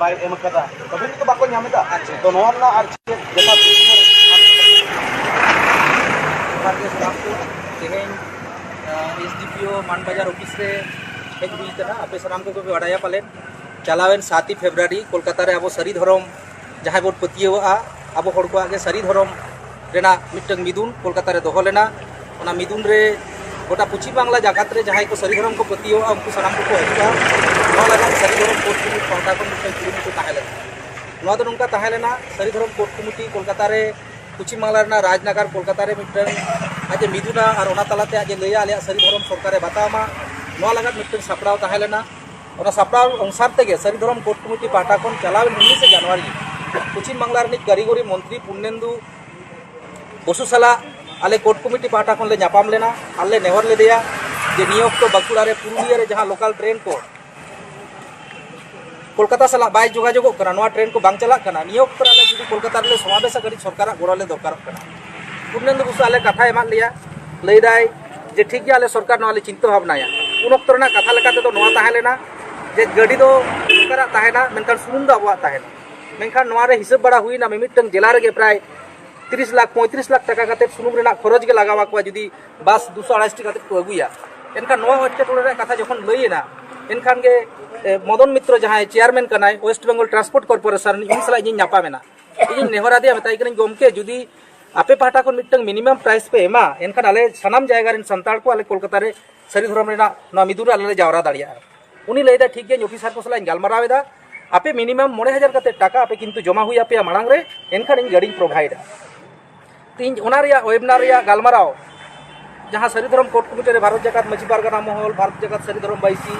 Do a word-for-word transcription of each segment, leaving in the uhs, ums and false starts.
ᱵᱟᱭ ᱮᱢ ᱟᱠᱟᱫᱟ, ᱛᱚᱵᱮ ᱱᱤᱛ ᱫᱚ ᱵᱟᱠᱚ ᱧᱟᱢ ᱮᱫᱟ᱾ ᱟᱪᱪᱷᱟ᱾ ᱛᱚ ᱱᱚᱣᱟ ᱨᱮᱱᱟᱜ ᱟᱨ ᱪᱮᱫ ᱡᱚᱛᱷᱟᱛ ᱡᱚᱦᱟᱨ ᱜᱮ ᱥᱟᱱᱟᱢ ᱠᱚ᱾ ᱛᱮᱦᱮᱧ, ᱟᱸ, SDPO ᱢᱟᱱ ᱵᱟᱡᱟᱨ ᱚᱯᱷᱤᱥ ᱨᱮ ᱦᱮᱡ ᱦᱩᱭ ᱟᱠᱟᱱᱟ᱾ ᱟᱯᱮ ᱥᱟᱱᱟᱢ ᱠᱚᱜᱮ ᱯᱮ ᱵᱟᱰᱟᱭᱟ ᱯᱟᱞᱮᱱ, ᱪᱟᱞᱟᱣᱮᱱ ᱥᱟᱛ ᱯᱷᱮᱵᱽᱨᱩᱣᱟᱨᱤ ᱠᱳᱞᱠᱟᱛᱟ ᱨᱮ ᱟᱵᱚ ᱥᱟᱹᱨᱤ ᱫᱷᱚᱨᱚᱢ ᱡᱟᱦᱟᱸᱭ ᱵᱚᱱ ᱯᱟᱹᱛᱭᱟᱹᱣᱟᱜᱼᱟ, ᱟᱵᱚ ᱦᱚᱲ ᱠᱚᱣᱟᱜ ᱜᱮ ᱥᱟᱹᱨᱤ ᱫᱷᱚᱨᱚᱢ ᱨᱮᱱᱟᱜ ᱢᱤᱫᱴᱟᱝ ᱢᱤᱫᱩᱱ ᱠᱳᱞᱠᱟᱛᱟ ᱨᱮ ᱫᱚᱦᱚ ᱞᱮᱱᱟ᱾ ᱚᱱᱟ ᱢᱤᱫᱩᱱ ᱨᱮ ᱜᱚᱴᱟ ᱯᱚᱪᱷᱤᱢ ᱵᱟᱝᱞᱟ ᱡᱟᱠᱟᱛ ᱨᱮ ᱡᱟᱦᱟᱸᱭ ᱠᱚ ᱥᱟᱹᱨᱤ ᱫᱷᱚᱨᱚᱢ ᱠᱚ ᱯᱟᱹᱛᱭᱟᱹᱣᱟᱜᱼᱟ, ᱩᱱᱠᱩ ᱥᱟᱱᱟᱢ ᱠᱚᱠᱚ ᱦᱤᱡᱩᱜᱼᱟ᱾ ᱱᱚᱣᱟ ᱞᱟᱹᱜᱤᱫ ᱥᱟᱹᱨᱤ ᱫᱷᱚᱨᱚᱢ ᱠᱳᱰ ᱠᱚᱢᱤᱴᱤ ᱯᱟᱦᱴᱟ ᱠᱷᱚᱱ ᱢᱤᱫᱴᱟᱝ ᱠᱩᱨᱩᱢᱩᱴᱩ ᱛᱟᱦᱮᱸ ᱞᱮᱱᱟ᱾ ᱱᱚᱣᱟ ᱫᱚ ᱱᱚᱝᱠᱟ ᱛᱟᱦᱮᱸ ᱞᱮᱱᱟ, ᱥᱟᱹᱨᱤ ᱫᱷᱚᱨᱚᱢ ᱠᱳᱰ ᱠᱚᱢᱤᱴᱤ ᱠᱳᱞᱠᱟᱛᱟ ᱨᱮ, ᱯᱚᱪᱷᱤᱢ ᱵᱟᱝᱞᱟ ᱨᱮᱱᱟᱜ ᱨᱟᱡᱽᱱᱟᱜᱟᱨ ᱠᱳᱞᱠᱟᱛᱟ ᱨᱮ ᱢᱤᱫᱴᱟᱝ ᱟᱡ ᱮ ᱢᱤᱫᱩᱱᱟ ᱟᱨ ᱚᱱᱟ ᱛᱟᱞᱟᱛᱮ ᱟᱡ ᱮ ᱞᱟᱹᱭᱟ, "ᱟᱞᱮᱭᱟᱜ ᱥᱟᱹᱨᱤ ᱫᱷᱚᱨᱚᱢ ᱥᱚᱨᱠᱟᱨᱮ ᱵᱟᱛᱟᱣ ᱢᱟ", ᱱᱚᱣᱟ ᱞᱟᱹᱜᱤᱫ ᱢᱤᱫᱴᱟᱝ ᱥᱟᱯᱲᱟᱣ ᱛᱟᱦᱮᱸ ᱞᱮᱱᱟ᱾ ᱚᱱᱟ ᱥᱟᱯᱲᱟᱣ ᱚᱱᱩᱥᱟᱨ ᱛᱮᱜᱮ ᱥᱟᱹᱨᱤ ᱫᱷᱚᱨᱚᱢ ᱠᱳᱰ ᱠᱚᱢᱤᱴᱤ ᱯᱟᱦᱴᱟ ᱠᱷᱚᱱ ᱪᱟᱞᱟᱣᱮᱱ ᱩᱱᱤᱥᱮ ᱡᱟᱱᱩᱣᱟᱨᱤ ᱯᱚᱪᱷᱤᱢ ᱵᱟᱝᱞᱟ ᱨᱤᱱᱤᱡ ᱠᱟᱹᱨᱤᱜᱚᱨᱤ ᱢᱚᱱᱛᱨᱤ ᱯᱩᱨᱱᱮᱱᱫᱩ ᱵᱚᱥᱩ ᱥᱟᱞᱟᱜ ᱟᱞᱮ ᱠᱳᱰ ᱠᱚᱢᱤᱴᱤ ᱯᱟᱦᱴᱟ ᱠᱷᱚᱱ ᱞᱮ ᱧᱟᱯᱟᱢ ᱞᱮᱱᱟ ᱟᱨ ᱞᱮ ᱱᱮᱦᱚᱨ ᱞᱮᱫᱮᱭᱟ ᱡᱮ ᱱᱤᱭᱟᱹ ᱚᱠᱛᱚ ᱵᱟᱸᱠᱩᱲᱟ ᱨᱮ ᱯᱩᱨᱩᱞᱤᱭᱟᱹ ᱨᱮ ᱡᱟᱦᱟᱸ ᱞᱳᱠᱟᱞ ᱴᱨᱮᱱ ᱠᱚ ᱠᱳᱞᱠᱟᱛᱟ ᱥᱟᱞᱟᱜ ᱵᱟᱭ ᱡᱳᱜᱟᱡᱳᱜᱚᱜ ᱠᱟᱱᱟ, ᱱᱚᱣᱟ ᱴᱨᱮᱱ ᱠᱚ ᱵᱟᱝ ᱪᱟᱞᱟᱜ ᱠᱟᱱᱟ, ᱱᱤᱭᱟᱹ ᱚᱠᱛᱚ ᱨᱮ ᱟᱞᱮ ᱡᱩᱫᱤ ᱠᱳᱞᱠᱟᱛᱟ ᱨᱮᱞᱮ ᱥᱚᱢᱟᱵᱮᱥᱟ, ᱠᱟᱹᱴᱤᱡ ᱥᱚᱨᱠᱟᱨᱟᱜ ᱜᱚᱲᱚ ᱞᱮ ᱫᱚᱨᱠᱟᱨᱚᱜ ᱠᱟᱱᱟ᱾ ᱯᱩᱨᱱᱮᱱᱫᱩ ᱵᱚᱥᱩ ᱟᱞᱮ ᱠᱟᱛᱷᱟᱭ ᱮᱢᱟᱫ ᱞᱮᱭᱟ, ᱞᱟᱹᱭᱫᱟᱭ ᱡᱮ, "ᱴᱷᱤᱠ ᱜᱮᱭᱟ, ᱟᱞᱮ ᱥᱚᱨᱠᱟᱨ ᱱᱚᱣᱟ ᱞᱮ ᱪᱤᱱᱛᱟᱹ ᱵᱷᱟᱵᱽᱱᱟᱭᱟ᱾" ᱩᱱ ᱚᱠᱛᱚ ᱨᱮᱱᱟᱜ ᱠᱟᱛᱷᱟ ᱞᱮᱠᱟ ᱛᱮᱫᱚ ᱱᱚᱣᱟ ᱛᱟᱦᱮᱸ ᱞᱮᱱᱟ ᱡᱮ ᱜᱟᱹᱰᱤ ᱫᱚ ᱥᱚᱨᱠᱟᱨᱟᱜ ᱛᱟᱦᱮᱱᱟ, ᱢᱮᱱᱠᱷᱟᱱ ᱥᱩᱱᱩᱢ ᱫᱚ ᱟᱵᱚᱣᱟᱜ ᱛᱟᱦᱮᱱᱟ᱾ ᱢᱮᱱᱠᱷᱟᱱ ᱱᱚᱣᱟ ᱨᱮ ᱦᱤᱥᱟᱹᱵ ᱵᱟᱲᱟ ᱦᱩᱭᱱᱟ, ᱢᱤᱢᱤᱫᱴᱟᱝ ᱡᱮᱞᱟ ᱨᱮᱜᱮ ᱯᱨᱟᱭ ᱛᱤᱨᱤᱥ ᱞᱟᱠᱷ, ᱯᱚᱸᱭᱛᱨᱤᱥ ᱞᱟᱠᱷ ᱴᱟᱠᱟ ᱠᱟᱛᱮᱫ ᱥᱩᱱᱩᱢ ᱨᱮᱱᱟᱜ ᱠᱷᱚᱨᱚᱪ ᱜᱮ ᱞᱟᱜᱟᱣ ᱟᱠᱚᱣᱟ, ᱡᱩᱫᱤ ᱵᱟᱥ ᱫᱩᱥᱚ ᱟᱲᱟᱭᱥᱤ ᱴᱤ ᱠᱟᱛᱮᱫ ᱠᱚ ᱟᱹᱜᱩᱭᱟ᱾ ᱮᱱᱠᱷᱟᱱ ᱱᱚᱣᱟ ᱮᱴᱠᱮᱴᱚᱬᱮ ᱨᱮᱭᱟᱜ ᱠᱟᱛᱷᱟ ᱡᱚᱠᱷᱚᱱ ᱞᱟᱹᱭ ᱮᱱᱟ, ᱮᱱᱠᱷᱟᱱ ᱜᱮ, ᱮ, ᱢᱚᱫᱚᱱ ᱢᱤᱛᱨᱚ ᱡᱟᱦᱟᱸᱭ ᱪᱮᱭᱟᱨᱢᱮᱱ ᱠᱟᱱᱟᱭ ᱳᱭᱮᱥᱴ ᱵᱮᱝᱜᱚᱞ ᱴᱨᱟᱱᱥᱯᱳᱨᱴ ᱠᱚᱨᱯᱳᱨᱮᱥᱚᱱ ᱨᱤᱱᱤᱡ, ᱩᱱᱤ ᱥᱟᱞᱟᱜ ᱤᱧᱤᱧ ᱧᱟᱯᱟᱢ ᱮᱱᱟ᱾ ᱤᱧᱤᱧ ᱱᱮᱦᱚᱨ ᱟᱫᱮᱭᱟ, ᱢᱮᱛᱟᱭ ᱠᱟᱹᱱᱟᱹᱧ, "ᱜᱚᱢᱠᱮ, ᱡᱩᱫᱤ ᱟᱯᱮ ᱯᱟᱦᱴᱟ ᱠᱷᱚᱱ ᱢᱤᱫᱴᱟᱝ ᱢᱤᱱᱤᱢᱟᱢ ᱯᱨᱟᱭᱤᱥ ᱯᱮ ᱮᱢᱟ, ᱮᱱᱠᱷᱟᱱ ᱟᱞᱮ ᱥᱟᱱᱟᱢ ᱡᱟᱭᱜᱟ ᱨᱮᱱ ᱥᱟᱱᱛᱟᱲ ᱠᱚ ᱟᱞᱮ ᱠᱳᱞᱠᱟᱛᱟ ᱨᱮ ᱥᱟᱹᱨᱤ ᱫᱷᱚᱨᱚᱢ ᱨᱮᱱᱟᱜ ᱱᱚᱣᱟ ᱢᱤᱫᱩᱱ ᱨᱮ ᱟᱞᱮ ᱞᱮ ᱡᱟᱣᱨᱟ ᱫᱟᱲᱮᱭᱟᱜᱼᱟ᱾" ᱩᱱᱤ ᱞᱟᱹᱭ ᱮᱫᱟ, "ᱴᱷᱤᱠ ᱜᱮᱭᱟ, ᱤᱧ ᱚᱯᱷᱤᱥᱟᱨ ᱠᱚ ᱥᱟᱞᱟᱜ ᱤᱧ ᱜᱟᱞᱢᱟᱨᱟᱣ ᱮᱫᱟ, ᱟᱯᱮ ᱢᱤᱱᱤᱢᱟᱢ ᱢᱚᱬᱮ ᱦᱟᱡᱟᱨ ᱠᱟᱛᱮ ᱴᱟᱠᱟ ᱟᱯᱮ ᱠᱤᱱᱛᱩ ᱡᱚᱢᱟ ᱦᱩᱭ ᱟᱯᱮᱭᱟ ᱢᱟᱲᱟᱝ ᱨᱮ, ᱮᱱᱠᱷᱟᱱ ᱤᱧ ᱜᱟᱹᱰᱤᱧ ᱯᱨᱳᱵᱷᱟᱭᱤᱰᱟ᱾" ᱛᱚ ᱤᱧ ᱚᱱᱟ ᱨᱮᱭᱟᱜ ᱳᱭᱮᱵᱤᱱᱟᱨ ᱨᱮᱭᱟᱜ ᱜᱟᱞᱢᱟᱨᱟᱣ, ᱡᱟᱦᱟᱸ ᱥᱟᱹᱨᱤ ᱫᱷᱚᱨᱚᱢ ᱠᱳᱰ ᱠᱚᱢᱤᱴᱤ ᱨᱮ ᱵᱷᱟᱨᱚᱛ ᱡᱟᱠᱟᱛ ᱢᱟᱹᱡᱷᱤ ᱯᱟᱨᱜᱟᱱᱟ ᱢᱚᱦᱚᱞ, ᱵᱷᱟᱨᱚᱛ ᱡᱟᱠᱟᱛ ᱥᱟᱹᱨᱤ ᱫᱷᱚᱨᱚᱢ ᱵᱟᱭᱥᱤ,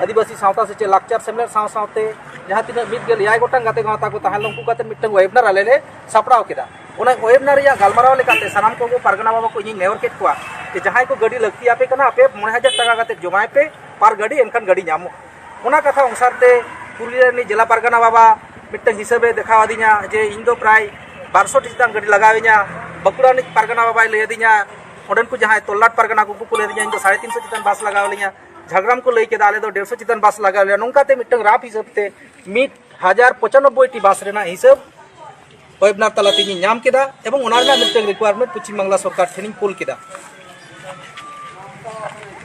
ᱟᱹᱫᱤᱵᱟᱹᱥᱤ ᱥᱟᱶᱛᱟ ᱥᱮᱪᱮᱫ ᱞᱟᱠᱪᱟᱨ ᱥᱮᱢᱞᱮᱫ ᱥᱟᱶ ᱥᱟᱶᱛᱮ ᱡᱟᱦᱟᱸ ᱛᱤᱱᱟᱹᱜ ᱢᱤᱫ ᱜᱮᱞ ᱮᱭᱟᱭ ᱜᱚᱴᱟᱝ ᱜᱟᱛᱮ ᱜᱟᱶᱛᱟ ᱠᱚ ᱛᱟᱦᱮᱸ ᱞᱮᱱᱟ, ᱩᱱᱠᱩ ᱠᱟᱛᱮ ᱢᱤᱫᱴᱟᱝ ᱳᱭᱮᱵᱤᱱᱟᱨ ᱟᱞᱮ ᱞᱮ ᱥᱟᱯᱲᱟᱣ ᱠᱮᱫᱟ᱾ ᱚᱱᱟ ᱳᱭᱮᱵᱤᱱᱟᱨ ᱨᱮᱭᱟᱜ ᱜᱟᱞᱢᱟᱨᱟᱣ ᱞᱮᱠᱟᱛᱮ ᱥᱟᱱᱟᱢ ᱠᱚᱜᱮ ᱯᱟᱨᱜᱟᱱᱟ ᱵᱟᱵᱟ ᱠᱚ ᱤᱧᱤᱧ ᱱᱮᱦᱚᱨ ᱠᱮᱫ ᱠᱚᱣᱟ ᱡᱮ ᱡᱟᱦᱟᱸᱭ ᱠᱚ ᱜᱟᱹᱰᱤ ᱞᱟᱹᱠᱛᱤ ᱟᱯᱮ ᱠᱟᱱᱟ, ᱟᱯᱮ ᱢᱚᱬᱮ ᱦᱟᱡᱟᱨ ᱴᱟᱠᱟ ᱠᱟᱛᱮ ᱡᱚᱢᱟᱭ ᱯᱮ ᱯᱟᱨ ᱜᱟᱹᱰᱤ, ᱮᱱᱠᱷᱟᱱ ᱜᱟᱹᱰᱤ ᱧᱟᱢᱚᱜᱼᱟ᱾ ᱚᱱᱟ ᱠᱟᱛᱷᱟ ᱚᱱᱩᱥᱟᱨ ᱛᱮ ᱯᱩᱨᱩᱞᱤᱭᱟᱹ ᱨᱤᱱᱤᱡ ᱡᱮᱞᱟ ᱯᱟᱨᱜᱟᱱᱟ ᱵᱟᱵᱟ ᱢᱤᱫᱴᱟᱝ ᱦᱤᱥᱟᱹᱵᱮ ᱫᱮᱠᱷᱟᱣ ᱟᱹᱫᱤᱧᱟ ᱡᱮ ᱤᱧ ᱫᱚ ᱯᱨᱟᱭ ᱵᱟᱨᱥᱚ ᱴᱤ ᱪᱮᱛᱟᱱ ᱜᱟᱹᱰᱤ ᱞᱟᱜᱟᱣᱤᱧᱟ, ᱵᱟᱸᱠᱩᱲᱟ ᱨᱤᱱᱤᱡ ᱯᱟᱨᱜᱟᱱᱟ ᱵᱟᱵᱟᱭ ᱞᱟᱹᱭ ᱟᱹᱫᱤᱧᱟ, ᱚᱸᱰᱮᱱ ᱠᱚ ᱡᱟᱦᱟᱸᱭ ᱛᱚᱞᱞᱟᱴ ᱯᱟᱨᱜᱟᱱᱟ ᱠᱚ, ᱩᱱᱠᱩ ᱠᱚ ᱞᱟᱹᱭ ᱟᱹᱫᱤᱧᱟ ᱤᱧ ᱫᱚ ᱥᱟᱲᱮ ᱛᱤᱱ ᱥᱚ ᱪᱮᱛᱟᱱ ᱵᱟᱥ ᱞᱟᱜᱟᱣ ᱞᱤᱧᱟ, ᱡᱷᱟᱲᱜᱨᱟᱢ ᱠᱚ ᱞᱟᱹᱭ ᱠᱮᱫᱟ ᱟᱞᱮ ᱫᱚ ᱰᱮᱲᱥᱚ ᱪᱮᱛᱟᱱ ᱵᱟᱥ ᱞᱟᱜᱟᱣ ᱞᱮᱭᱟ᱾ ᱱᱚᱝᱠᱟᱛᱮ ᱢᱤᱫᱴᱟᱝ ᱨᱟᱯ ᱦᱤᱥᱟᱹᱵ ᱛᱮ ᱢᱤᱫ ᱦᱟᱡᱟᱨ ᱯᱚᱸᱪᱟᱱᱚᱵᱵᱳᱭ ᱴᱤ ᱵᱟᱥ ᱨᱮᱱᱟᱜ ᱦᱤᱥᱟᱹᱵ ᱳᱭᱮᱵᱤᱱᱟᱨ ᱛᱟᱞᱟ ᱛᱮᱜᱤᱧ ᱧᱟᱢ ᱠᱮᱫᱟ ᱮᱵᱚᱝ ᱚᱱᱟ ᱨᱮᱱᱟᱜ ᱢᱤᱫᱴᱟᱝ ᱨᱤᱠᱣᱟᱨᱢᱮᱱᱴ ᱯᱚᱪᱷᱤᱢ ᱵᱟᱝᱞᱟ ᱥᱚᱨᱠᱟᱨ ᱴᱷᱮᱱᱤᱧ ᱠᱩᱞ ᱠᱮᱫᱟ᱾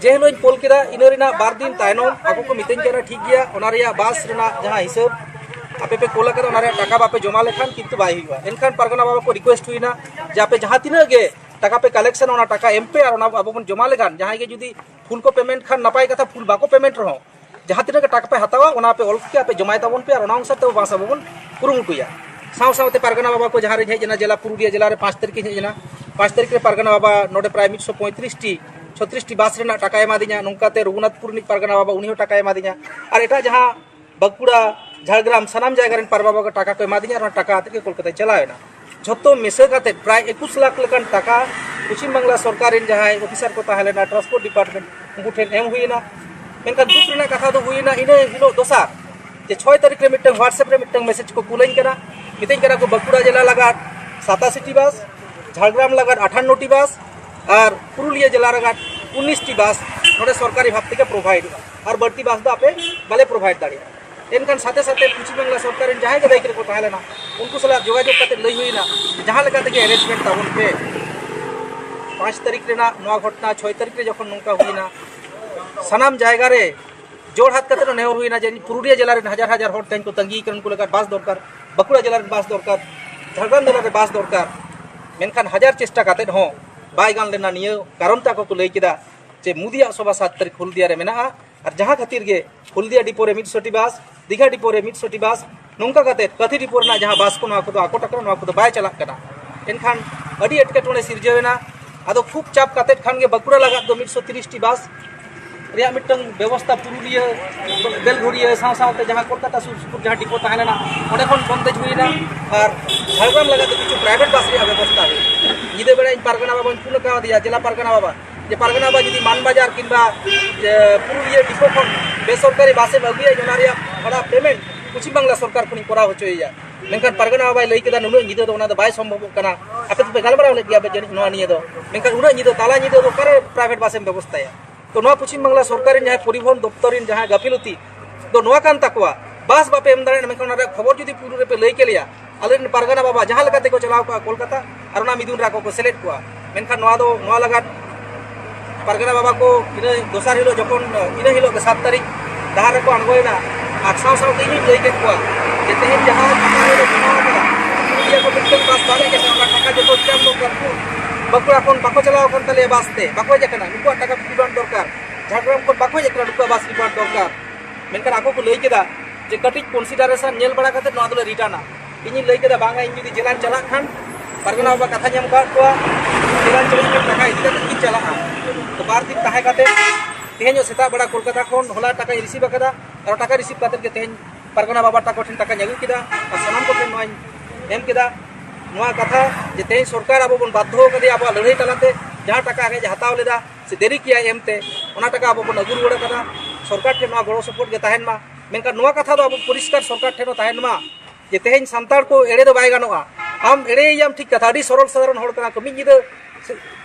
ᱡᱮ ᱦᱤᱞᱳᱜ ᱤᱧ ᱠᱩᱞ ᱠᱮᱫᱟ, ᱤᱱᱟᱹ ᱨᱮᱱᱟᱜ ᱵᱟᱨ ᱫᱤᱱ ᱛᱟᱭᱱᱚᱢ ᱟᱠᱚ ᱠᱚ ᱢᱤᱛᱟᱹᱧ ᱠᱟᱱᱟ, "ᱴᱷᱤᱠ ᱜᱮᱭᱟ, ᱚᱱᱟ ᱨᱮᱭᱟᱜ ᱵᱟᱥ ᱨᱮᱱᱟᱜ ᱡᱟᱦᱟᱸ ᱦᱤᱥᱟᱹᱵ ᱟᱯᱮ ᱯᱮ ᱠᱩᱞ ᱟᱠᱟᱫᱟ, ᱚᱱᱟ ᱨᱮᱭᱟᱜ ᱴᱟᱠᱟ ᱵᱟᱯᱮ ᱡᱚᱢᱟ ᱞᱮᱠᱷᱟᱱ ᱠᱤᱱᱛᱩ ᱵᱟᱭ ᱦᱩᱭᱩᱜᱼᱟ᱾" ᱮᱱᱠᱷᱟᱱ ᱯᱟᱨᱜᱟᱱᱟ ᱵᱟᱵᱟ ᱠᱚ ᱨᱤᱠᱩᱭᱮᱥᱴ ᱦᱩᱭᱱᱟ ᱡᱮ ᱟᱯᱮ ᱡᱟᱦᱟᱸ ᱛᱤᱱᱟᱹᱜ ᱜᱮ ᱴᱟᱠᱟ ᱯᱮ ᱠᱟᱞᱮᱠᱥᱚᱱ, ᱚᱱᱟ ᱴᱟᱠᱟ ᱮᱢ ᱯᱮ ᱟᱨ ᱚᱱᱟ ᱟᱵᱚ ᱵᱚᱱ ᱡᱚᱢᱟ ᱞᱮᱠᱷᱟᱱ, ᱡᱟᱦᱟᱸᱭ ᱜᱮ ᱡᱩᱫᱤ ᱯᱷᱩᱞ ᱠᱚ ᱯᱮᱢᱮᱱᱴ ᱠᱷᱟᱱ ᱱᱟᱯᱟᱭ ᱠᱟᱛᱷᱟ, ᱯᱷᱩᱞ ᱵᱟᱠᱚ ᱯᱮᱢᱮᱱᱴ ᱨᱮᱦᱚᱸ ᱡᱟᱦᱟᱸ ᱛᱤᱱᱟᱹᱜ ᱜᱮ ᱴᱟᱠᱟ ᱯᱮ ᱦᱟᱛᱟᱣᱟ, ᱚᱱᱟ ᱯᱮ ᱚᱞ ᱠᱮᱭᱟ, ᱟᱯᱮ ᱡᱚᱢᱟᱭ ᱛᱟᱵᱚᱱ ᱯᱮ ᱟᱨ ᱚᱱᱟ ᱚᱱᱩᱥᱟᱨ ᱛᱮ ᱵᱟᱥ ᱟᱵᱚ ᱵᱚᱱ ᱠᱩᱨᱩᱢᱩᱴᱩᱭᱟ᱾ ᱥᱟᱶ ᱥᱟᱶᱛᱮ ᱯᱟᱨᱜᱟᱱᱟ ᱵᱟᱵᱟ ᱠᱚ ᱡᱟᱦᱟᱸ ᱨᱤᱧ ᱦᱮᱡ ᱮᱱᱟ, ᱡᱮᱞᱟ ᱯᱩᱨᱩᱞᱤᱭᱟᱹ ᱡᱮᱞᱟ ᱨᱮ ᱯᱟᱸᱪ ᱛᱟᱹᱨᱤᱠᱷ ᱤᱧ ᱦᱮᱡ ᱮᱱᱟ, ᱯᱟᱸᱪ ᱛᱟᱹᱨᱤᱠᱷ ᱨᱮ ᱯᱟᱨᱜᱟᱱᱟ ᱵᱟᱵᱟ ᱱᱚᱰᱮ ᱯᱨᱟᱭ ᱢᱤᱫ ᱥᱚ ᱯᱚᱸᱭᱛᱨᱤᱥ ᱴᱤ, ᱪᱷᱚᱛᱨᱤᱥ ᱴᱤ ᱵᱟᱥ ᱨᱮᱱᱟᱜ ᱴᱟᱠᱟᱭ ᱮᱢᱟᱫᱤᱧᱟ᱾ ᱱᱚᱝᱠᱟᱛᱮ ᱨᱚᱜᱷᱩᱱᱟᱛᱷᱯᱩᱨ ᱨᱤᱱᱤᱡ ᱯᱟᱨᱜᱟᱱᱟ ᱵᱟᱵᱟ, ᱩᱱᱤ ᱦᱚᱸ ᱴᱟᱠᱟᱭ ᱮᱢᱟᱫᱤᱧᱟ᱾ ᱟᱨ ᱮᱴᱟᱜ ᱡᱟᱦᱟᱸ ᱵᱟᱸᱠᱩᱲᱟ, ᱡᱷᱟᱲᱜᱨᱟᱢ, ᱥᱟᱱᱟᱢ ᱡᱟᱭᱜᱟ ᱨᱮᱱ ᱯᱟᱨᱜᱟᱱᱟ ᱵᱟᱵᱟ ᱠᱚ ᱴᱟᱠᱟ ᱠᱚ ᱮᱢᱟᱫᱤᱧᱟ ᱟᱨ ᱚᱱᱟ ᱴᱟᱠᱟ ᱟᱛᱮᱫ ᱜᱮ ᱠᱳᱞᱠᱟᱛᱟᱧ ᱪᱟᱞᱟᱣ ᱮᱱᱟ᱾ ᱡᱷᱚᱛᱚ ᱢᱮᱥᱟ ᱠᱟᱛᱮᱫ ᱯᱨᱟᱭ ᱮᱠᱩᱥ ᱞᱟᱠᱷ ᱞᱮᱠᱟᱱ ᱴᱟᱠᱟ ᱯᱚᱪᱷᱤᱢ ᱵᱟᱝᱞᱟ ᱥᱚᱨᱠᱟᱨ ᱨᱮᱱ ᱡᱟᱦᱟᱸᱭ ᱚᱯᱷᱤᱥᱟᱨ ᱠᱚ ᱛᱟᱦᱮᱸ ᱞᱮᱱᱟ, ᱴᱨᱟᱱᱥᱯᱳᱨᱴ ᱰᱤᱯᱟᱨᱴᱢᱮᱱᱴ, ᱩᱱᱠᱩ ᱴᱷᱮᱱ ᱮᱢ ᱦᱩᱭᱮᱱᱟ᱾ ᱢᱮᱱᱠᱷᱟᱱ ᱫᱩᱠ ᱨᱮᱱᱟᱜ ᱠᱟᱛᱷᱟ ᱫᱚ ᱦᱩᱭᱮᱱᱟ, ᱤᱱᱟᱹ ᱦᱤᱞᱳᱜ ᱫᱚᱥᱟᱨ ᱡᱮ ᱪᱷᱚᱭ ᱛᱟᱹᱨᱤᱠᱷ ᱨᱮ ᱢᱤᱫᱴᱟᱝ WhatsApp ᱨᱮ ᱢᱤᱫᱴᱟᱝ ᱢᱮᱥᱮᱡᱽ ᱠᱚ ᱠᱩᱞᱟᱹᱧ ᱠᱟᱱᱟ, ᱢᱤᱛᱟᱹᱧ ᱠᱟᱱᱟ ᱠᱚ, "ᱵᱟᱸᱠᱩᱲᱟ ᱡᱮᱞᱟ ᱞᱟᱜᱟᱫ ᱥᱟᱛᱟᱥᱤ ᱴᱤ ᱵᱟᱥ, ᱡᱷᱟᱲᱜᱨᱟᱢ ᱞᱟᱜᱟᱫ ᱟᱴᱷᱟᱱᱱᱚ ᱴᱤ ᱵᱟᱥ ᱟᱨ ᱯᱩᱨᱩᱞᱤᱭᱟᱹ ᱡᱮᱞᱟ ᱞᱟᱜᱟᱫ ᱩᱱᱤᱥ ᱴᱤ ᱵᱟᱥ ᱱᱚᱰᱮ ᱥᱚᱨᱠᱟᱨᱤ ᱵᱷᱟᱵᱽ ᱛᱮᱜᱮ ᱯᱨᱳᱵᱷᱟᱭᱤᱰᱚᱜᱼᱟ, ᱟᱨ ᱵᱟᱹᱲᱛᱤ ᱵᱟᱥ ᱫᱚ ᱟᱯᱮ ᱵᱟᱞᱮ ᱯᱨᱳᱵᱷᱟᱭᱤᱰ ᱫᱟᱲᱮᱭᱟᱜᱼᱟ᱾" ᱮᱱᱠᱷᱟᱱ ᱥᱟᱛᱮ ᱥᱟᱛᱮ ᱯᱚᱪᱷᱤᱢ ᱵᱟᱝᱞᱟ ᱥᱚᱨᱠᱟᱨ ᱨᱮᱱ ᱡᱟᱦᱟᱸᱭ ᱜᱮ ᱫᱟᱭᱤᱠ ᱨᱮᱠᱚ ᱛᱟᱦᱮᱸ ᱞᱮᱱᱟ, ᱩᱱᱠᱩ ᱥᱟᱞᱟᱜ ᱡᱳᱜᱟᱡᱳᱜᱽ ᱠᱟᱛᱮ ᱞᱟᱹᱭ ᱦᱩᱭᱮᱱᱟ, ᱡᱟᱦᱟᱸ ᱞᱮᱠᱟ ᱛᱮᱜᱮ ᱮᱨᱮᱧᱡᱽᱢᱮᱱᱴ ᱛᱟᱵᱚᱱ ᱯᱮ᱾ ᱯᱟᱸᱪ ᱛᱟᱹᱨᱤᱠᱷ ᱨᱮᱱᱟᱜ ᱱᱚᱣᱟ ᱜᱷᱚᱴᱚᱱᱟ, ᱪᱷᱚᱭ ᱛᱟᱹᱨᱤᱠᱷ ᱨᱮ ᱡᱚᱠᱷᱚᱱ ᱱᱚᱝᱠᱟ ᱦᱩᱭᱮᱱᱟ, ᱥᱟᱱᱟᱢ ᱡᱟᱭᱜᱟ ᱨᱮ ᱡᱳᱲ ᱦᱟᱛ ᱠᱟᱛᱮ ᱱᱮᱦᱚᱨ ᱦᱩᱭᱮᱱᱟ ᱡᱮ ᱯᱩᱨᱩᱞᱤᱭᱟᱹ ᱡᱮᱞᱟ ᱨᱮᱱ ᱦᱟᱡᱟᱨ ᱦᱟᱡᱟᱨ ᱦᱚᱲ ᱛᱮᱦᱮᱧ ᱠᱚ ᱛᱟᱺᱜᱤ ᱠᱟᱱᱟ, ᱩᱱᱠᱩ ᱞᱟᱹᱜᱤᱫ ᱵᱟᱥ ᱫᱚᱨᱠᱟᱨ, ᱵᱟᱸᱠᱩᱲᱟ ᱡᱮᱞᱟ ᱨᱮᱱ ᱵᱟᱥ ᱫᱚᱨᱠᱟᱨ, ᱡᱷᱟᱲᱜᱨᱟᱢ ᱡᱮᱞᱟ ᱨᱮ ᱵᱟᱥ ᱫᱚᱨᱠᱟᱨ᱾ ᱢᱮᱱᱠᱷᱟᱱ ᱦᱟᱡᱟᱨ ᱪᱮᱥᱴᱟ ᱠᱟᱛᱮ ᱦᱚᱸ ᱵᱟᱭ ᱜᱟᱱ ᱞᱮᱱᱟ᱾ ᱱᱤᱭᱟᱹ ᱠᱟᱨᱚᱱ ᱛᱮ ᱟᱠᱚ ᱠᱚ ᱞᱟᱹᱭ ᱠᱮᱫᱟ ᱡᱮ ᱢᱳᱫᱤᱭᱟᱜ ᱥᱚᱵᱷᱟ ᱥᱟᱛ ᱛᱟᱹᱨᱤᱠᱷ ᱦᱚᱞᱫᱤᱭᱟ ᱨᱮ ᱢᱮᱱᱟᱜᱼᱟ, ᱟᱨ ᱡᱟᱦᱟᱸ ᱠᱷᱟᱹᱛᱤᱨ ᱜᱮ ᱦᱚᱞᱫᱤᱭᱟ ᱰᱤᱯᱳ ᱨᱮ ᱢᱤᱫ ᱥᱚ ᱴᱤ ᱵᱟᱥ, ᱫᱤᱜᱷᱟ ᱰᱤᱯᱳ ᱨᱮ ᱢᱤᱫ ᱥᱚ ᱴᱤ ᱵᱟᱥ, ᱱᱚᱝᱠᱟ ᱠᱟᱛᱮ ᱠᱟᱹᱛᱷᱤ ᱰᱤᱯᱳ ᱨᱮᱱᱟᱜ ᱡᱟᱦᱟᱸ ᱵᱟᱥ ᱠᱚ, ᱱᱚᱣᱟ ᱠᱚᱫᱚ ᱟᱠᱚ ᱴᱟᱠᱟ ᱨᱮ, ᱱᱚᱣᱟ ᱠᱚᱫᱚ ᱵᱟᱭ ᱪᱟᱞᱟᱜ ᱠᱟᱱᱟ᱾ ᱮᱱᱠᱷᱟᱱ ᱟᱹᱰᱤ ᱮᱴᱠᱮᱴᱚᱬᱮ ᱥᱤᱨᱡᱟᱹᱣ ᱮᱱᱟ᱾ ᱟᱫᱚ ᱠᱷᱩᱵ ᱪᱟᱯ ᱠᱟᱛᱮ ᱠᱷᱟᱱ ᱜᱮ ᱵᱟᱸᱠᱩᱲᱟ ᱞᱟᱜᱟᱫ ᱫᱚ ᱢᱤᱫ ᱥᱚ ᱛᱤᱨᱤᱥ ᱴᱤ ᱵᱟᱥ ᱨᱮᱭᱟᱜ ᱢᱤᱫᱴᱟᱝ ᱵᱮᱵᱚᱥᱛᱷᱟ ᱯᱩᱨᱩᱞᱤᱭᱟᱹ, ᱵᱮᱞᱜᱷᱩᱨᱤᱭᱟᱹ ᱥᱟᱶ ᱥᱟᱶᱛᱮ ᱡᱟᱦᱟᱸ ᱠᱳᱞᱠᱟᱛᱟ ᱥᱩᱨ ᱥᱩᱯᱩᱨ ᱡᱟᱦᱟᱸ ᱰᱤᱯᱳ ᱛᱟᱦᱮᱸ ᱞᱮᱱᱟ, ᱚᱸᱰᱮ ᱠᱷᱚᱱ ᱵᱚᱱᱫᱮᱡᱽ ᱦᱩᱭᱮᱱᱟ᱾ ᱟᱨ ᱡᱷᱟᱲᱜᱨᱟᱢ ᱞᱟᱜᱟᱫ ᱫᱚ ᱠᱤᱪᱷᱩ ᱯᱨᱟᱭᱵᱷᱮᱴ ᱵᱟᱥ ᱨᱮᱭᱟᱜ ᱵᱮᱵᱚᱥᱛᱷᱟ ᱦᱩᱭᱮᱱᱟ᱾ ᱧᱤᱫᱟᱹ ᱵᱮᱲᱟ ᱤᱧ ᱯᱟᱨᱜᱟᱱᱟ ᱵᱟᱵᱟᱧ ᱯᱷᱳᱱ ᱠᱟᱣᱫᱮᱭᱟ, ᱡᱮᱞᱟ ᱯᱟᱨᱜᱟᱱᱟ ᱵᱟᱵᱟ, ᱡᱮ ᱯᱟᱨᱜᱟᱱᱟ ᱵᱟᱵᱟ, ᱡᱩᱫᱤ ᱢᱟᱱᱵᱟᱡᱟᱨ ᱠᱤᱝᱵᱟ, ᱮ, ᱯᱩᱨᱩᱞᱤᱭᱟᱹ ᱰᱤᱯᱳ ᱠᱷᱚᱱ ᱵᱮᱥᱚᱨᱠᱟᱨᱤ ᱵᱟᱥ ᱮᱢ ᱟᱹᱜᱩᱭᱟ, ᱚᱱᱟ ᱨᱮᱭᱟᱜ ᱵᱷᱟᱲᱟ ᱯᱮᱢᱮᱱᱴ ᱯᱚᱪᱷᱤᱢ ᱵᱟᱝᱞᱟ ᱥᱚᱨᱠᱟᱨ ᱠᱷᱚᱱᱤᱧ ᱠᱚᱨᱟᱣ ᱦᱚᱪᱚᱭᱮᱭᱟ᱾ ᱢᱮᱱᱠᱷᱟᱱ ᱯᱟᱨᱜᱟᱱᱟ ᱵᱟᱵᱟᱭ ᱞᱟᱹᱭ ᱠᱮᱫᱟ, "ᱱᱩᱱᱟᱹᱜ ᱧᱤᱫᱟᱹ ᱫᱚ ᱚᱱᱟ ᱫᱚ ᱵᱟᱭ ᱥᱚᱢᱵᱷᱚᱵᱚᱜ ᱠᱟᱱᱟ, ᱟᱯᱮ ᱫᱚᱯᱮ ᱜᱟᱞᱢᱟᱨᱟᱣ ᱞᱮᱫ ᱜᱮᱭᱟ ᱯᱮ ᱡᱟᱹᱱᱤᱡ ᱱᱚᱣᱟ ᱱᱤᱭᱟᱹ ᱫᱚ, ᱢᱮᱱᱠᱷᱟᱱ ᱩᱱᱟᱹᱜ ᱧᱤᱫᱟᱹ, ᱛᱟᱞᱟ ᱧᱤᱫᱟᱹ ᱫᱚ ᱚᱠᱟᱨᱮ ᱯᱨᱟᱭᱵᱷᱮᱴ ᱵᱟᱥ ᱮᱢ ᱵᱮᱵᱚᱥᱛᱷᱟᱭᱟ?" ᱛᱚ ᱱᱚᱣᱟ ᱯᱚᱪᱷᱤᱢ ᱵᱟᱝᱞᱟ ᱥᱚᱨᱠᱟᱨ ᱨᱮᱱ ᱡᱟᱦᱟᱸᱭ ᱯᱚᱨᱤᱵᱚᱦᱚᱱ ᱫᱚᱯᱛᱚᱨ ᱨᱮᱱ ᱡᱟᱦᱟᱸᱭ ᱜᱟᱯᱷᱤᱞᱚᱛᱤ ᱫᱚ ᱱᱚᱣᱟ ᱠᱟᱱ ᱛᱟᱠᱚᱣᱟ ᱵᱟᱥ ᱵᱟᱯᱮ ᱮᱢ ᱫᱟᱲᱮᱭᱟᱜᱼᱟ, ᱢᱮᱱᱠᱷᱟᱱ ᱚᱱᱟ ᱨᱮᱭᱟᱜ ᱠᱷᱚᱵᱚᱨ ᱡᱩᱫᱤ ᱯᱩᱨᱩ ᱨᱮᱯᱮ ᱞᱟᱹᱭ ᱠᱮᱞᱮᱭᱟ, ᱟᱞᱮ ᱨᱮᱱ ᱯᱟᱨᱜᱟᱱᱟ ᱵᱟᱵᱟ ᱡᱟᱦᱟᱸ ᱞᱮᱠᱟ ᱛᱮᱠᱚ ᱪᱟᱞᱟᱣ ᱠᱚᱜᱼᱟ ᱠᱳᱞᱠᱟᱛᱟ, ᱟᱨ ᱚᱱᱟ ᱢᱤᱫᱩᱱ ᱨᱮ ᱟᱠᱚ ᱠᱚ ᱥᱮᱞᱮᱫ ᱠᱚᱜᱼᱟ᱾ ᱢᱮᱱᱠᱷᱟᱱ ᱱᱚᱣᱟ ᱫᱚ, ᱱᱚᱣᱟ ᱞᱟᱜᱟᱫ ᱯᱟᱨᱜᱟᱱᱟ ᱵᱟᱵᱟ ᱠᱚ ᱤᱱᱟᱹ ᱫᱚᱥᱟᱨ ᱦᱤᱞᱳᱜ ᱡᱚᱠᱷᱚᱱ, ᱤᱱᱟᱹ ᱦᱤᱞᱳᱜ ᱜᱮ ᱥᱟᱛ ᱛᱟᱹᱨᱤᱠᱷ ᱰᱟᱦᱟᱨ ᱨᱮᱠᱚ ᱟᱬᱜᱚᱭᱮᱱᱟ, ᱟᱨ ᱥᱟᱶ ᱥᱟᱶᱛᱮ ᱤᱧᱤᱧ ᱞᱟᱹᱭ ᱠᱮᱫ ᱠᱚᱣᱟ ᱡᱮ ᱛᱮᱦᱮᱧ ᱡᱟᱦᱟᱸ ᱠᱟᱛᱷᱟ ᱨᱮᱞᱮ ᱡᱚᱢᱟᱣ ᱠᱟᱫᱟ, ᱩᱱᱤ ᱡᱮ ᱠᱚ ᱢᱤᱫᱴᱟᱝ ᱵᱟᱥ ᱵᱟᱞᱮ ᱦᱮᱡ ᱟᱠᱟᱱᱟ, ᱚᱱᱟ ᱴᱟᱠᱟ ᱡᱚᱛᱚ ᱪᱟᱢ ᱫᱚᱨᱠᱟᱨ ᱠᱚ᱾ ᱵᱟᱸᱠᱩᱲᱟ ᱠᱷᱚᱱ ᱵᱟᱠᱚ ᱪᱟᱞᱟᱣ ᱟᱠᱟᱱ ᱛᱟᱞᱮᱭᱟ ᱵᱟᱥ ᱛᱮ, ᱵᱟᱠᱚ ᱦᱮᱡ ᱟᱠᱟᱱᱟ, ᱱᱩᱠᱩᱣᱟᱜ ᱴᱟᱠᱟ refund ᱫᱚᱨᱠᱟᱨ᱾ ᱡᱷᱟᱲᱜᱨᱟᱢ ᱠᱷᱚᱱ ᱵᱟᱠᱚ ᱦᱮᱡ ᱟᱠᱟᱱᱟ, ᱱᱩᱠᱩᱣᱟᱜ ᱵᱟᱥ refund ᱫᱚᱨᱠᱟᱨ᱾ ᱢᱮᱱᱠᱷᱟᱱ ᱟᱠᱚ ᱠᱚ ᱞᱟᱹᱭ ᱠᱮᱫᱟ ᱡᱮ ᱠᱟᱹᱴᱤᱡ consideration ᱧᱮᱞ ᱵᱟᱲᱟ ᱠᱟᱛᱮ ᱱᱚᱣᱟ ᱫᱚᱞᱮ return-ᱟ᱾ ᱤᱧᱤᱧ ᱞᱟᱹᱭ ᱠᱮᱫᱟ, ᱵᱟᱝᱟ, ᱤᱧ ᱡᱩᱫᱤ ᱡᱮᱞᱟᱧ ᱪᱟᱞᱟᱜ ᱠᱷᱟᱱ, ᱯᱟᱨᱜᱟᱱᱟ ᱵᱟᱵᱟ ᱠᱟᱛᱷᱟᱧ ᱮᱢ ᱟᱠᱟᱫ ᱠᱚᱣᱟ, ᱡᱮᱞᱟᱧ ᱪᱟᱞᱟᱜ ᱠᱷᱟᱱ ᱴᱟᱠᱟ ᱤᱫᱤ ᱠᱟᱛᱮ ᱜᱤᱧ ᱪᱟᱞᱟᱜᱼᱟ᱾ ᱛᱚ ᱵᱟᱨ ᱫᱤᱱ ᱛᱟᱦᱮᱸ ᱠᱟᱛᱮ ᱛᱮᱦᱮᱧ ᱦᱚᱸ ᱥᱮᱛᱟᱜ ᱵᱮᱲᱟ ᱠᱳᱞᱠᱟᱛᱟ ᱠᱷᱚᱱ ᱦᱚᱞᱟ ᱴᱟᱠᱟᱧ receive ᱟᱠᱟᱫᱟ, ᱟᱨ ᱴᱟᱠᱟ receive ᱠᱟᱛᱮ ᱜᱮ ᱛᱮᱦᱮᱧ ᱯᱟᱨᱜᱟᱱᱟ ᱵᱟᱵᱟ ᱛᱟᱠᱚ ᱴᱷᱮᱱ ᱴᱟᱠᱟᱧ ᱟᱹᱜᱩ ᱠᱮᱫᱟ ᱟᱨ ᱥᱟᱱᱟᱢ ᱠᱚᱴᱷᱮᱱ ᱱᱚᱣᱟᱧ ᱮᱢ ᱠᱮᱫᱟ᱾ ᱱᱚᱣᱟ ᱠᱟᱛᱷᱟ ᱡᱮ ᱛᱮᱦᱮᱧ ᱥᱚᱨᱠᱟᱨ ᱟᱵᱚ ᱵᱚᱱ ᱵᱟᱫᱽᱫᱷᱚ ᱟᱠᱟᱫᱮᱭᱟ ᱟᱵᱚᱣᱟᱜ ᱞᱟᱹᱲᱦᱟᱹᱭ ᱛᱟᱞᱟᱛᱮ, ᱡᱟᱦᱟᱸ ᱴᱟᱠᱟ ᱟᱡ ᱮ ᱦᱟᱛᱟᱣ ᱞᱮᱫᱟ ᱥᱮ ᱫᱮᱨᱤ ᱠᱮᱭᱟᱭ ᱮᱢᱛᱮ, ᱚᱱᱟ ᱴᱟᱠᱟ ᱟᱵᱚ ᱵᱚᱱ ᱟᱹᱜᱩ ᱨᱩᱣᱟᱹᱲ ᱟᱠᱟᱫᱟ᱾ ᱥᱚᱨᱠᱟᱨ ᱴᱷᱮᱱ ᱱᱚᱣᱟ ᱜᱚᱲᱚ ᱥᱚᱯᱚᱦᱚᱫ ᱜᱮ ᱛᱟᱦᱮᱱ ᱢᱟ᱾ ᱢᱮᱱᱠᱷᱟᱱ ᱱᱚᱣᱟ ᱠᱟᱛᱷᱟ ᱫᱚ ᱟᱵᱚ ᱯᱚᱨᱤᱥᱠᱟᱨ ᱥᱚᱨᱠᱟᱨ ᱴᱷᱮᱱ ᱦᱚᱸ ᱛᱟᱦᱮᱱ ᱢᱟ ᱡᱮ ᱛᱮᱦᱮᱧ ᱥᱟᱱᱛᱟᱲ ᱠᱚ ᱮᱲᱮ ᱫᱚ ᱵᱟᱭ ᱜᱟᱱᱚᱜᱼᱟ᱾ ᱟᱢ ᱮᱲᱮᱭᱮᱭᱟᱢ ᱴᱷᱤᱠ ᱠᱟᱛᱷᱟ, ᱟᱹᱰᱤ ᱥᱚᱨᱚᱞ ᱥᱟᱫᱷᱟᱨᱚᱱ ᱦᱚᱲ ᱠᱟᱱᱟ ᱠᱚ, ᱢᱤᱫ ᱧᱤᱫᱟᱹ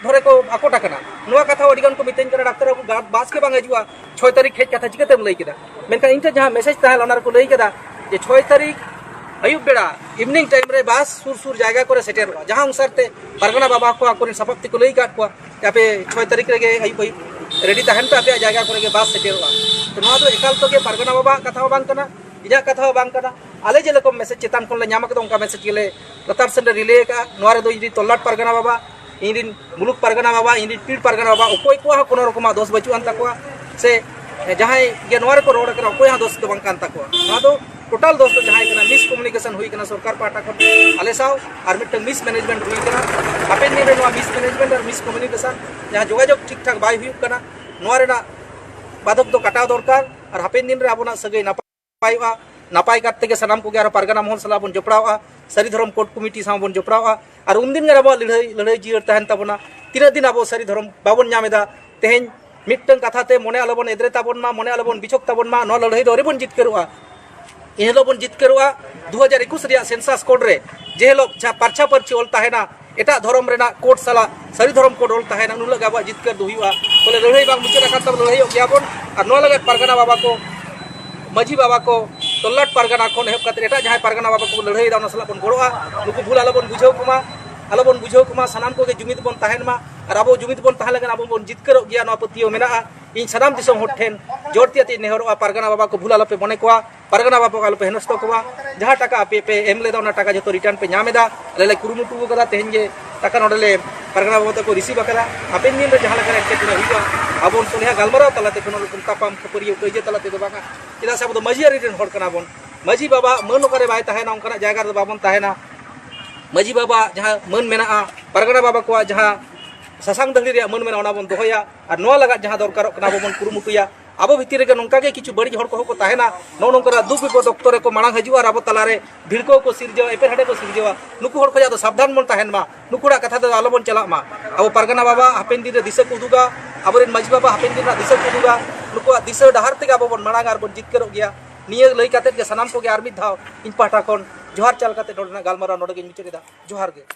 ᱫᱷᱚᱨᱮ ᱠᱚ ᱟᱠᱚᱴ ᱟᱠᱟᱱᱟ᱾ ᱱᱚᱣᱟ ᱠᱟᱛᱷᱟ ᱦᱚᱸ ᱟᱹᱰᱤ ᱜᱟᱱ ᱠᱚ ᱢᱤᱛᱟᱹᱧ ᱠᱟᱱᱟ, "ᱰᱟᱠᱛᱟᱨ ᱵᱟᱹᱵᱩ, ᱜᱟ-, ᱵᱟᱥ ᱜᱮ ᱵᱟᱝ ᱦᱤᱡᱩᱜᱼᱟ, ᱪᱷᱚᱭ ᱛᱟᱹᱨᱤᱠᱷ ᱦᱮᱡ ᱠᱟᱛᱷᱟ ᱪᱤᱠᱟᱹᱛᱮᱢ ᱞᱟᱹᱭ ᱠᱮᱫᱟ?" ᱢᱮᱱᱠᱷᱟᱱ ᱤᱧ ᱴᱷᱮᱱ ᱡᱟᱦᱟᱸ message ᱛᱟᱦᱮᱸ ᱞᱮᱱᱟ, ᱚᱱᱟ ᱨᱮᱠᱚ ᱞᱟᱹᱭ ᱠᱮᱫᱟ ᱡᱮ ᱪᱷᱚᱭ ᱛᱟᱹᱨᱤᱠᱷ ᱟᱹᱭᱩᱵ ᱵᱮᱲᱟ evening time ᱨᱮ ᱵᱟᱥ ᱥᱩᱨ ᱥᱩᱨ ᱡᱟᱭᱜᱟ ᱠᱚᱨᱮ ᱥᱮᱴᱮᱨᱚᱜᱼᱟ, ᱡᱟᱦᱟᱸ ᱚᱱᱩᱥᱟᱨ ᱛᱮ ᱯᱟᱨᱜᱟᱱᱟ ᱵᱟᱵᱟ ᱠᱚ ᱟᱠᱚᱨᱮᱱ ᱥᱟᱯᱟᱵ ᱛᱮᱠᱚ ᱞᱟᱹᱭ ᱟᱠᱟᱫ ᱠᱚᱣᱟ ᱡᱮ ᱟᱯᱮ ᱪᱷᱚᱭ ᱛᱟᱹᱨᱤᱠᱷ ᱨᱮᱜᱮ ᱟᱹᱭᱩᱵ ᱟᱹᱭᱩᱵ ready ᱛᱟᱦᱮᱱ ᱯᱮ, ᱟᱯᱮᱭᱟᱜ ᱡᱟᱭᱜᱟ ᱠᱚᱨᱮ ᱜᱮ ᱵᱟᱥ ᱥᱮᱴᱮᱨᱚᱜᱼᱟ᱾ ᱛᱚ ᱱᱚᱣᱟ ᱫᱚ ᱮᱠᱟᱞ ᱛᱮᱜᱮ ᱯᱟᱨᱜᱟᱱᱟ ᱵᱟᱵᱟᱣᱟᱜ ᱠᱟᱛᱷᱟ ᱦᱚᱸ ᱵᱟᱝ ᱠᱟᱱᱟ, ᱤᱧᱟᱹᱜ ᱠᱟᱛᱷᱟ ᱦᱚᱸ ᱵᱟᱝ ᱠᱟᱱᱟ᱾ ᱟᱞᱮ ᱡᱮᱨᱚᱠᱚᱢ message ᱪᱮᱛᱟᱱ ᱠᱷᱚᱱ ᱞᱮ ᱧᱟᱢ ᱟᱠᱟᱫᱟ, ᱚᱱᱠᱟ message ᱜᱮᱞᱮ ᱞᱟᱛᱟᱨ ᱥᱮᱱ ᱞᱮ relay ᱟᱠᱟᱫᱼᱟ᱾ ᱱᱚᱣᱟ ᱨᱮᱫᱚ ᱤᱧ ᱨᱮᱱ ᱛᱚᱞᱞᱟᱴ ᱯᱟᱨᱜᱟᱱᱟ ᱵᱟᱵᱟ, ᱤᱧ ᱨᱮᱱ ᱢᱩᱞᱩᱠ ᱯᱟᱨᱜᱟᱱᱟ ᱵᱟᱵᱟ, ᱤᱧ ᱨᱮᱱ ᱯᱤᱲ ᱯᱟᱨᱜᱟᱱᱟ ᱵᱟᱵᱟ, ᱚᱠᱚᱭ ᱠᱚᱣᱟᱜ ᱦᱚᱸ ᱠᱳᱱᱳ ᱨᱚᱠᱚᱢᱟᱜ ᱫᱳᱥ ᱵᱟᱹᱪᱩᱜ ᱟᱱ ᱛᱟᱠᱚᱣᱟ, ᱥᱮ ᱡᱟᱦᱟᱸᱭ ᱜᱮ ᱱᱚᱣᱟ ᱨᱮᱠᱚ ᱨᱚᱲ ᱠᱟᱱᱟ, ᱚᱠᱚᱭᱟᱜ ᱦᱚᱸ ᱫᱳᱥ ᱫᱚ ᱵᱟᱝ ᱠᱟᱱ ᱛᱟᱠᱚᱣᱟ᱾ ᱱᱚᱣᱟ ᱫᱚ total ᱫᱳᱥ ᱫᱚ ᱡᱟᱦᱟᱸᱭ ᱠᱟᱱᱟ, miscommunication ᱦᱩᱭ ᱠᱟᱱᱟ ᱥᱚᱨᱠᱟᱨ ᱯᱟᱦᱴᱟ ᱠᱷᱚᱱ ᱟᱞᱮ ᱥᱟᱶ, ᱟᱨ ᱢᱤᱫᱴᱟᱝ mismanagement ᱦᱩᱭ ᱠᱟᱱᱟ᱾ ᱦᱟᱯᱮᱱ ᱫᱤᱱ ᱨᱮ ᱱᱚᱣᱟ mismanagement ᱟᱨ miscommunication, ᱡᱟᱦᱟᱸ ᱡᱳᱜᱟᱡᱳᱜᱽ ᱴᱷᱤᱠ ᱴᱷᱟᱠ ᱵᱟᱭ ᱦᱩᱭᱩᱜ ᱠᱟᱱᱟ, ᱱᱚᱣᱟ ᱨᱮᱱᱟᱜ ᱵᱟᱫᱷᱚᱠ ᱫᱚ ᱠᱟᱴᱟᱣ ᱫᱚᱨᱠᱟᱨ᱾ ᱟᱨ ᱦᱟᱯᱮᱱ ᱫᱤᱱ ᱨᱮ ᱟᱵᱚᱱᱟᱜ ᱥᱟᱹᱜᱟᱹᱭ ᱱᱟᱯᱟᱭ ᱱᱟᱯᱟᱭᱚᱜᱼᱟ᱾ ᱱᱟᱯᱟᱭ ᱠᱟᱛᱮ ᱜᱮ ᱥᱟᱱᱟᱢ ᱠᱚᱜᱮ ᱟᱨᱚ ᱯᱟᱨᱜᱟᱱᱟ ᱢᱚᱦᱚᱞ ᱥᱟᱞᱟᱜ ᱵᱚᱱ ᱡᱚᱯᱲᱟᱣᱼᱟ, ᱥᱟᱹᱨᱤ ᱫᱷᱚᱨᱚᱢ ᱠᱳᱰ ᱠᱚᱢᱤᱴᱤ ᱥᱟᱶ ᱵᱚᱱ ᱡᱚᱯᱲᱟᱣᱼᱟ᱾ ᱟᱨ ᱩᱱᱫᱤᱱ ᱜᱮ ᱟᱵᱚᱣᱟᱜ ᱞᱟᱹᱲᱦᱟᱹᱭ, ᱞᱟᱹᱲᱦᱟᱹᱭ ᱡᱤᱭᱟᱹᱲ ᱛᱟᱦᱮᱱ ᱛᱟᱵᱚᱱᱟ᱾ ᱛᱤᱱᱟᱹᱜ ᱫᱤᱱ ᱟᱵᱚ ᱥᱟᱹᱨᱤ ᱫᱷᱚᱨᱚᱢ ᱵᱟᱵᱚᱱ ᱧᱟᱢ ᱮᱫᱟ, ᱛᱮᱦᱮᱧ ᱢᱤᱫᱴᱟᱝ ᱠᱟᱛᱷᱟ ᱛᱮ ᱢᱚᱱᱮ ᱟᱞᱚᱵᱚᱱ ᱮᱫᱽᱨᱮ ᱛᱟᱵᱚᱱ ᱢᱟ, ᱢᱚᱱᱮ ᱟᱞᱚᱵᱚᱱ ᱵᱤᱪᱷᱚᱠ ᱛᱟᱵᱚᱱ ᱢᱟ, ᱱᱚᱣᱟ ᱞᱟᱹᱲᱦᱟᱹᱭ ᱫᱚ ᱟᱹᱣᱨᱤ ᱵᱚᱱ ᱡᱤᱛᱠᱟᱹᱨᱚᱜᱼᱟ᱾ ᱮᱱ ᱦᱤᱞᱳᱜ ᱵᱚᱱ ᱡᱤᱛᱠᱟᱹᱨᱚᱜᱼᱟ ᱫᱩ ᱦᱟᱡᱟᱨ ᱮᱠᱩᱥ ᱨᱮᱭᱟᱜ census code ᱨᱮ, ᱡᱮ ᱦᱤᱞᱳᱜ ᱡᱟᱦᱟᱸ ᱯᱟᱨᱪᱷᱟ ᱯᱟᱹᱨᱪᱷᱤ ᱚᱞ ᱛᱟᱦᱮᱱᱟ, ᱮᱴᱟᱜ ᱫᱷᱚᱨᱚᱢ ᱨᱮᱱᱟᱜ ᱠᱳᱰ ᱥᱟᱞᱟᱜ ᱥᱟᱹᱨᱤ ᱫᱷᱚᱨᱚᱢ ᱠᱳᱰ ᱚᱞ ᱛᱟᱦᱮᱱᱟ, ᱩᱱ ᱦᱤᱞᱳᱜ ᱜᱮ ᱟᱵᱚᱣᱟᱜ ᱡᱤᱛᱠᱟᱹᱨ ᱫᱚ ᱦᱩᱭᱩᱜᱼᱟ᱾ ᱵᱚᱞᱮ, ᱞᱟᱹᱲᱦᱟᱹᱭ ᱵᱟᱝ ᱢᱩᱪᱟᱹᱫ ᱟᱠᱟᱱ ᱛᱟᱵᱚᱱᱟ, ᱞᱟᱹᱲᱦᱟᱹᱭᱚᱜ ᱜᱮᱭᱟᱵᱚᱱ᱾ ᱟᱨ ᱱᱚᱣᱟ ᱞᱟᱹᱜᱤᱫ ᱯᱟᱨᱜᱟᱱᱟ ᱵᱟᱵᱟ ᱠᱚ, ᱢᱟᱹᱡᱷᱤ ᱵᱟᱵᱟ ᱠᱚ, ᱛᱚᱞᱞᱟᱴ ᱯᱟᱨᱜᱟᱱᱟ ᱠᱷᱚᱱ ᱮᱦᱚᱵ ᱠᱟᱛᱮ ᱮᱴᱟᱜ ᱡᱟᱦᱟᱸᱭ ᱯᱟᱨᱜᱟᱱᱟ ᱵᱟᱵᱟ ᱠᱚ ᱞᱟᱹᱲᱦᱟᱹᱭᱮᱫᱟ, ᱚᱱᱟ ᱥᱟᱞᱟᱜ ᱵᱚᱱ ᱜᱚᱲᱚᱜᱼᱟ᱾ ᱱᱩᱠᱩ ᱵᱷᱩᱞ ᱟᱞᱚᱵᱚᱱ ᱵᱩᱡᱷᱟᱹᱣ ᱠᱚᱢᱟ, ᱟᱞᱚᱵᱚᱱ ᱵᱩᱡᱷᱟᱹᱣ ᱠᱚᱢᱟ᱾ ᱥᱟᱱᱟᱢ ᱠᱚᱜᱮ ᱡᱩᱢᱤᱫ ᱵᱚᱱ ᱛᱟᱦᱮᱱ ᱢᱟ, ᱟᱨ ᱟᱵᱚ ᱡᱩᱢᱤᱫ ᱵᱚᱱ ᱛᱟᱦᱮᱸ ᱞᱮᱱᱠᱷᱟᱱ ᱟᱵᱚ ᱵᱚᱱ ᱡᱤᱛᱠᱟᱹᱨᱚᱜ ᱜᱮᱭᱟ, ᱱᱚᱣᱟ ᱯᱟᱹᱛᱭᱟᱹᱣ ᱢᱮᱱᱟᱜᱼᱟ᱾ ᱤᱧ ᱥᱟᱱᱟᱢ ᱫᱤᱥᱚᱢ ᱦᱚᱲ ᱴᱷᱮᱱ ᱡᱳᱨ ᱛᱮ ᱟᱛᱮᱧ ᱱᱮᱦᱚᱨᱚᱜᱼᱟ, ᱯᱟᱨᱜᱟᱱᱟ ᱵᱟᱵᱟ ᱠᱚ ᱵᱷᱩᱞ ᱟᱞᱚᱯᱮ ᱢᱚᱱᱮ ᱠᱚᱣᱟ, ᱯᱟᱨᱜᱟᱱᱟ ᱵᱟᱵᱟ ᱠᱚ ᱟᱞᱚᱯᱮ ᱦᱮᱱᱚᱥᱛᱚ ᱠᱚᱣᱟ᱾ ᱡᱟᱦᱟᱸ ᱴᱟᱠᱟ ᱟᱯᱮ ᱯᱮ ᱮᱢ ᱞᱮᱫᱟ, ᱚᱱᱟ ᱴᱟᱠᱟ ᱡᱚᱛᱚ ᱨᱤᱴᱟᱨᱱ ᱯᱮ ᱧᱟᱢ ᱮᱫᱟ᱾ ᱟᱞᱮ ᱞᱮ ᱠᱩᱨᱩᱢᱩᱴᱩ ᱟᱠᱟᱫᱟ, ᱛᱮᱦᱮᱧ ᱜᱮ ᱴᱟᱠᱟ ᱱᱚᱰᱮ ᱞᱮ ᱯᱟᱨᱜᱟᱱᱟ ᱵᱟᱵᱟ ᱛᱟᱠᱚ ᱨᱤᱥᱤᱵᱷ ᱟᱠᱟᱫᱟ᱾ ᱦᱟᱯᱮᱱ ᱫᱤᱱ ᱨᱮ ᱡᱟᱦᱟᱸ ᱞᱮᱠᱟᱱᱟᱜ ᱮᱴᱠᱮᱴᱚᱬᱮ ᱦᱩᱭᱩᱜᱼᱟ, ᱟᱵᱚ ᱵᱚᱱ ᱥᱚᱞᱦᱮᱭᱟ ᱜᱟᱞᱢᱟᱨᱟᱣ ᱛᱟᱞᱟᱛᱮ, ᱠᱳᱱᱳ ᱨᱚᱠᱚᱢ ᱛᱟᱯᱟᱢ ᱠᱷᱟᱹᱯᱟᱹᱨᱤᱭᱟᱹ ᱠᱟᱹᱭᱡᱟᱹ ᱛᱟᱞᱟ ᱛᱮᱫᱚ ᱵᱟᱝᱟ᱾ ᱪᱮᱫᱟᱜ ᱥᱮ ᱟᱵᱚ ᱫᱚ ᱢᱟᱹᱡᱷᱤ ᱟᱹᱨᱤ ᱨᱮᱱ ᱦᱚᱲ ᱠᱟᱱᱟ ᱵᱚᱱ᱾ ᱢᱟᱹᱡᱷᱤ ᱵᱟᱵᱟ ᱢᱟᱹᱱ ᱚᱠᱟᱨᱮ ᱵᱟᱭ ᱛᱟᱦᱮᱱᱟ, ᱚᱱᱠᱟᱱᱟᱜ ᱡᱟᱭᱜᱟ ᱨᱮᱫᱚ ᱵᱟᱵᱚᱱ ᱛᱟᱦᱮᱱᱟ᱾ ᱢᱟᱹᱡᱷᱤ ᱵᱟᱵᱟ ᱡᱟᱦᱟᱸ ᱢᱟᱹᱱ ᱢᱮᱱᱟᱜᱼᱟ, ᱯᱟᱨᱜᱟᱱᱟ ᱵᱟᱵᱟ ᱠᱚᱣᱟᱜ ᱡᱟᱦᱟᱸ ᱥᱟᱥᱟᱝ ᱫᱟᱹᱦᱲᱤ ᱨᱮᱭᱟᱜ ᱢᱟᱹᱱ ᱢᱮᱱᱟᱜᱼᱟ, ᱚᱱᱟ ᱵᱚᱱ ᱫᱚᱦᱚᱭᱟ᱾ ᱟᱨ ᱱᱚᱣᱟ ᱞᱟᱜᱟᱫ ᱡᱟᱦᱟᱸ ᱫᱚᱨᱠᱟᱨᱚᱜ ᱠᱟᱱᱟ, ᱟᱵᱚ ᱵᱚᱱ ᱠᱩᱨᱩᱢᱩᱴᱩᱭᱟ᱾ ᱟᱵᱚ ᱵᱷᱤᱛᱤᱨ ᱨᱮᱜᱮ ᱱᱚᱝᱠᱟ ᱜᱮ ᱠᱤᱪᱷᱩ ᱵᱟᱹᱲᱤᱡ ᱦᱚᱲ ᱠᱚᱦᱚᱸ ᱠᱚ ᱛᱟᱦᱮᱱᱟ, ᱱᱚᱜᱼᱚ ᱱᱚᱝᱠᱟᱱᱟᱜ ᱫᱩᱠ ᱵᱤᱯᱚᱫ ᱚᱠᱛᱚ ᱨᱮᱠᱚ ᱢᱟᱲᱟᱝ ᱦᱤᱡᱩᱜᱼᱟ ᱟᱨ ᱟᱵᱚ ᱛᱟᱞᱟᱨᱮ ᱵᱷᱤᱲᱠᱟᱹᱣ ᱠᱚ ᱥᱤᱨᱡᱟᱹᱣᱟ, ᱮᱯᱮᱨ ᱦᱮᱸᱰᱮᱡ ᱠᱚ ᱥᱤᱨᱡᱟᱹᱣᱟ᱾ ᱱᱩᱠᱩ ᱦᱚᱲ ᱠᱷᱚᱱᱟᱜ ᱫᱚ ᱥᱟᱵᱫᱷᱟᱱ ᱵᱚᱱ ᱛᱟᱦᱮᱱ ᱢᱟ, ᱱᱩᱠᱩ ᱦᱚᱲᱟᱜ ᱠᱟᱛᱷᱟ ᱛᱮᱫᱚ ᱟᱞᱚᱵᱚᱱ ᱪᱟᱞᱟᱜ ᱢᱟ᱾ ᱟᱵᱚ ᱯᱟᱨᱜᱟᱱᱟ ᱵᱟᱵᱟ ᱦᱟᱯᱮᱱ ᱫᱤᱱ ᱨᱮ ᱫᱤᱥᱟᱹ ᱠᱚ ᱩᱫᱩᱜᱟ, ᱟᱵᱚᱨᱮᱱ ᱢᱟᱹᱡᱷᱤ ᱵᱟᱵᱟ ᱦᱟᱯᱮᱱ ᱫᱤᱱ ᱨᱮᱱᱟᱜ ᱫᱤᱥᱟᱹ ᱠᱚ ᱩᱫᱩᱜᱟ, ᱱᱩᱠᱩᱣᱟᱜ ᱫᱤᱥᱟᱹ ᱰᱟᱦᱟᱨ ᱛᱮᱜᱮ ᱟᱵᱚ ᱵᱚᱱ ᱢᱟᱲᱟᱝᱟ ᱟᱨ ᱵᱚᱱ ᱡᱤᱛᱠᱟᱹᱨᱚᱜ ᱜᱮᱭᱟ᱾ ᱱᱤᱭᱟᱹ ᱞᱟᱹᱭ ᱠᱟᱛᱮᱫ ᱜᱮ ᱥᱟᱱᱟᱢ ᱠᱚᱜᱮ ᱟᱨ ᱢᱤᱫ ᱫᱷᱟᱣ ᱤᱧ ᱯᱟᱦᱴᱟ ᱠᱷᱚᱱ ᱡᱚᱦᱟᱨ ᱪᱟᱞ ᱠᱟᱛᱮᱫ ᱱᱚᱰᱮᱱᱟᱜ ᱜᱟᱞᱢᱟᱨᱟᱣ ᱱᱚᱰᱮ ᱜᱤᱧ ᱢᱩᱪᱟᱹᱫ ᱮᱫᱟ᱾ ᱡᱚᱦᱟᱨ ᱜᱮ᱾